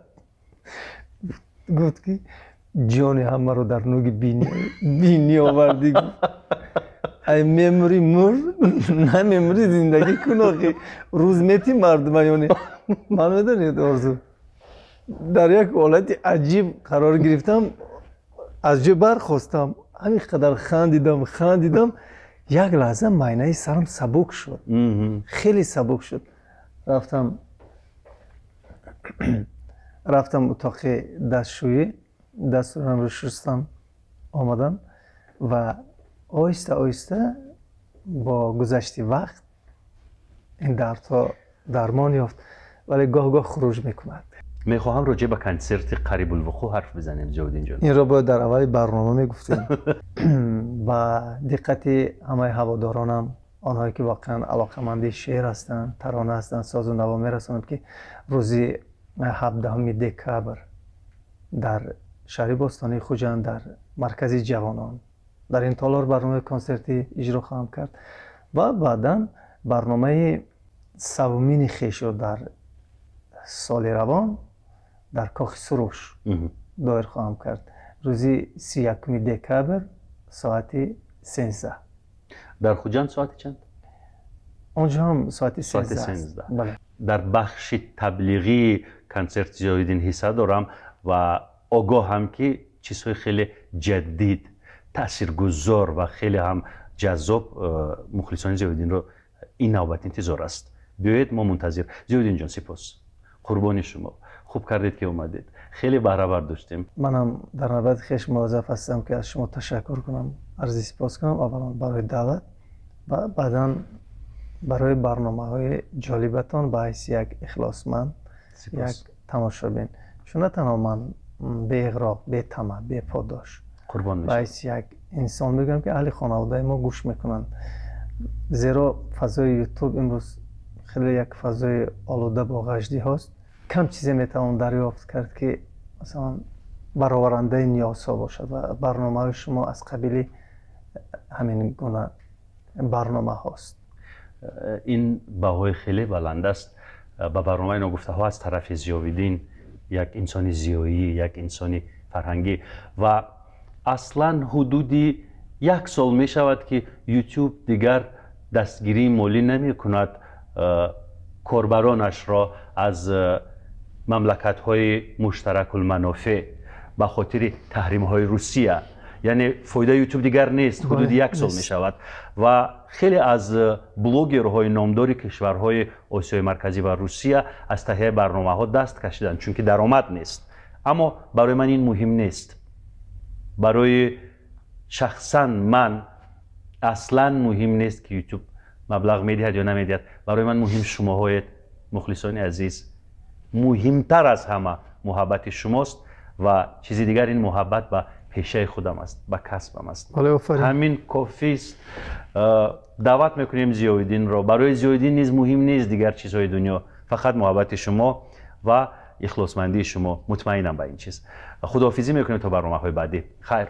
Гуфт, ки ҷони ҳамаро дар нуги бинӣ овардӣ. Ай мемурӣ мур, намемурӣ зиндагӣ кун. Охи рӯз мети мардума ёне. Ман, медонед, Орзу, дар як ҳолати аҷиб қарор гирифтам. Аз ҷой бархостам, ҳамин қадар хандидам, хандидам. Як лаҳза майнаи сарам сабук шуд, хеле сабук шуд. Рафтам утоқи дастшӯӣ, дастамро шустам, омадам ва оҳиста оҳиста бо гузашти вақт ин дардҳо дармон ёфт, вале гоҳ гоҳ хуруҷ мекунад. Мехоҳам роҷеъ ба консерти қарибулвуқӯъ ҳарф бизанем, Зиёвиддинҷон. Инро бояд дар аввали барнома мегуфтем. Ба диққати ҳамаи ҳаводоронам, онҳое ки воқеан алоқаманди шеър ҳастанд, тарона ҳастанд, созу наво мерасонам, ки рӯзи 17 декабр дар шаҳри бостонии Хуҷанд, дар маркази ҷавонон, дар ин толор барномаи консертӣ иҷро хоҳам кард ва баъдан барномаи севумини хешро дар соли равон дар Кохи Суруш доир хоҳам кард, рӯзи 31 декабр соати 13. Дар Хуҷанд соати чанд? Онҷо ҳам соати 13. Дар бахши таблиғии консерт Зиёвиддин ҳисса дорам ва огоҳам, ки чизҳои хеле ҷадид, таъсиргузор ва хеле ҳам ҷаззоб мухлисони Зиёвиддинро ин навбат интизор аст. Биёед, мо мунтазир. Зиёвиддинҷон, сипос, қурбони шумо, хуб кардед, ки омадед, хеле баҳравар доштем. Манам дар навбати хеш муваззаф ҳастам, ки аз шумо ташаккур кунам, арзи сипос кунам, аввалан барои даъват ва баъдан барои барномаҳои ҷолибатон ба ҳайси як ихлосманд, як тамошобин, чун на танҳо ман, беиғроқ, бетама, беподош, қурбон. Ба ҳайси як инсон мегӯям, ки аҳли хонаводаи мо гӯш мекунанд, зеро фазои Ютуб имрӯз хеле як фазои олуда бо ғаждиҳост. Кам чизе метавон дарёфт кард, ки масалан бароварандаи ниёзҳо бошад, ва барномаҳои шумо аз қабили ҳамин гуна барномаҳост. Ин баҳои хеле баланд аст ба барномаи «Ногуфтаҳо» аз тарафи Зиёвиддин, як инсони зиёӣ, як инсони фарҳангӣ. Ва аслан ҳудуди як сол мешавад, ки Ютуб дигар дастгирии молӣ намекунад корбаронашро аз мамлакатҳои муштаракулманофеъ ба хотири таҳримҳои Русия, яъне фоидаи Ютуб дигар нест. Ҳудуди як сол мешавад ва хеле аз блогерҳои номдори кишварҳои Осиёи Марказӣ ва Русия аз таҳияи барномаҳо даст кашиданд, чунки даромад нест. Аммо барои ман ин муҳим нест. Барои шахсан ман аслан муҳим нест, ки Ютуб маблағ медиҳад ё намедиҳад. Барои ман муҳим шумоҳоед, мухлисони азиз. Муҳимтар аз ҳама муҳаббати шумост ва чизи дигар ин муҳаббат ба пешаи худам аст, ба касбам аст. Ҳамин кофист. Даъват мекунем Зиёвиддинро. Барои Зиёвиддин низ муҳим нест дигар чизҳои дунё, фақат муҳаббати шумо ва ихлосмандии шумо. Мутмаинам ба ин чиз. Худоҳофизӣ мекунем то барномаҳои баъдӣ. Хайр.